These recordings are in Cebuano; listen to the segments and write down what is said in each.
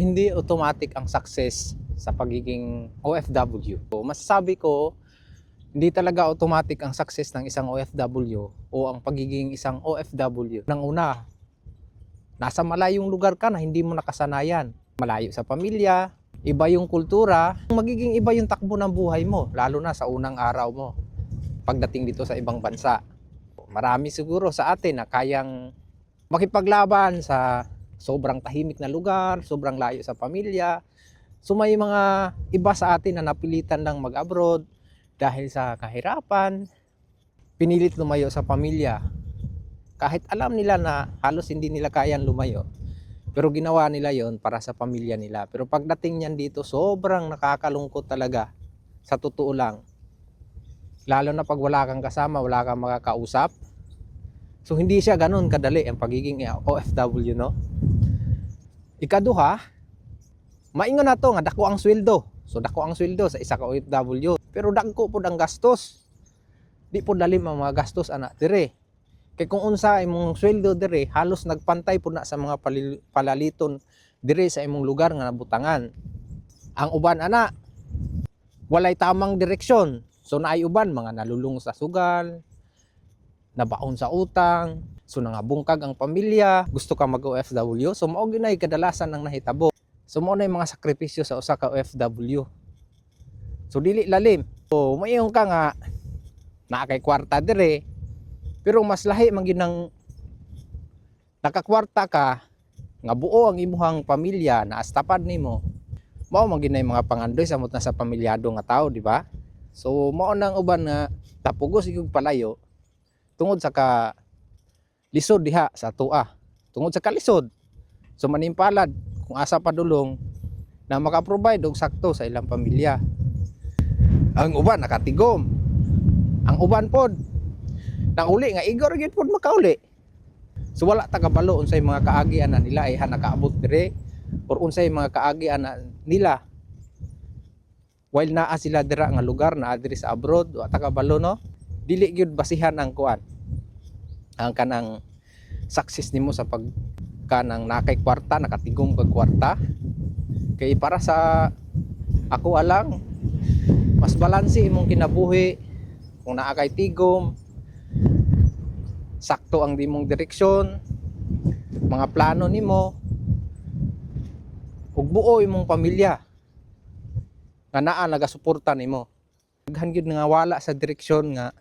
Hindi automatic ang success sa pagiging OFW. So, masasabi ko, hindi talaga automatic ang success ng isang OFW o ang pagiging isang OFW. Nang una, nasa malayong lugar ka na hindi mo nakasanayan. Malayo sa pamilya, iba yung kultura, magiging iba yung takbo ng buhay mo, lalo na sa unang araw mo pagdating dito sa ibang bansa. Marami siguro sa atin na kayang makipaglaban sa sobrang tahimik na lugar, sobrang layo sa pamilya. So may mga iba sa atin na napilitan lang mag-abroad dahil sa kahirapan, pinilit lumayo sa pamilya. Kahit alam nila na halos hindi nila kayang lumayo. Pero ginawa nila yon para sa pamilya nila. Pero pagdating niyan dito, sobrang nakakalungkot talaga. Sa totoo lang. Lalo na pag wala kang kasama, wala kang makakausap. So hindi siya ganun kadali ang pagiging OFW, no? Ikaduha, maingon na to nga dako ang sweldo. So dako ang sweldo sa isa ka OFW, pero dagko pud ang gastos. Di pud lalim ang mga gastos ana dire. Kay kung unsa imong sweldo dire, halos nagpantay pud na sa mga palaliton dire sa imong lugar nga nabutangan. Ang uban ana walay tamang direksyon. So naay uban mga nalulung sa sugal, nabaon sa utang, so nangabungkag ang pamilya, gusto ka mag-OFW, so mao gyud kadalasan ang nahitabo. So mao na yung mga sakripisyo sa usa ka OFW. So dili lalim. So mayon ka nga naa kay kwarta dire, pero mas lahi man gyud nang nakakwarta ka nga buo ang imuhang pamilya na astapad nimo. Mao man gyud na yung mga pangandoy samot na sa pamilyado nga tao, di ba? So mao nang uban nga tapugos igog palayo tungod sa ka lisod diha sa atoa. Tungod sa kalisod. So manimpalad kung asa padulong na maka-provide og sakto sa ilang pamilya. Ang uban nakatigom. Ang uban pod nang uli nga igor gyud pod makauli. So wala ta kabalo unsay mga kaagi ana nila ay nakaabot dire or unsay mga kaagi ana nila while naa sila dira nga lugar, naa diri sa abroad, wa ta kabalo, no? Dili gyud basihan ang kuan, ang kanang success nimo sa pag kanang nakay kwarta, nakatigom kag kwarta. Kay para sa ako alang, mas balanse imong kinabuhi kung naa kay tigom, sakto ang imong direksyon, mga plano nimo, ug buo imong pamilya nga naa nagasuporta nimo. Daghan gyud nga wala sa direksyon nga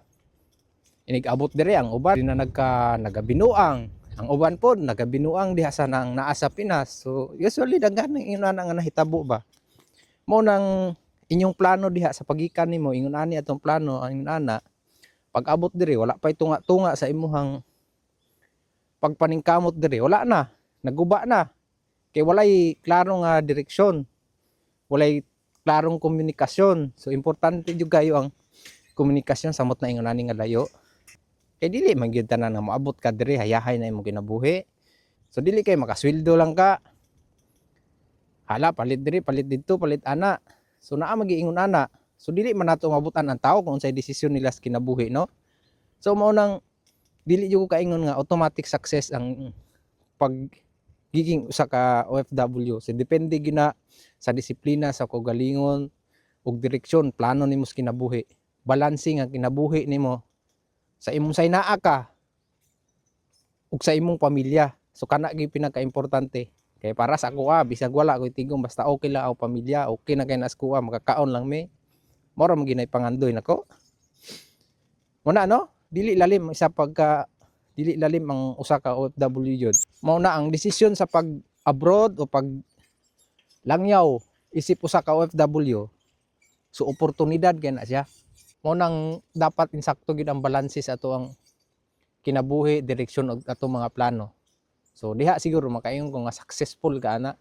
inig-abot dire. Ang uban di na nagabinuang, ang uban pod nagabinuang diha sa nang naa sa Pinas. So usually daghan ng ingon ana nga nahitabo ba. Mo nang inyong plano diha sa pagikan nimo, ingon ani atong plano, ang ingon ana, pag abot dire wala pay tunga-tunga sa imuhang pagpaningkamot dire, wala na, naguba na kay walay klaro nga direksyon, walay klarong komunikasyon. So importante jud kayo ang komunikasyon samot na ingon ani nga layo, kay dili man gyud tanan nga moabot ka dire hayahay na imong kinabuhi. So dili kay makasweldo lang ka, hala, palit diri, palit didto, palit ana. So naa magiingon ana. So dili man nato mabutan ang tao kung unsay desisyon nila sa kinabuhi, no? So mao nang dili jud ko kaingon nga automatic success ang pagiging usa ka OFW. So depende gyud na sa disiplina sa kaugalingon ug direksyon, plano nimo sa kinabuhi, balancing ang kinabuhi nimo sa imong say naa ka ug sa imong pamilya. So kana gyud pinaka-importante. Kay para sa ako, bisag wala ko'y tigom, basta okay lang ako pamilya, okay na kay na sa makakaon lang mi. Mao ra man gyud nay pangandoy nako. Muna, no? Dili lalim isa pagka dili lalim ang usa ka OFW jud. Mao na ang desisyon sa pag abroad o pag langyaw isip usa ka OFW. So oportunidad kay na siya. Mao nang dapat insakto gyud ang balanse sa ato ang kinabuhi, direksyon ug atong mga plano. So diha siguro makaingon ko nga successful ka ana.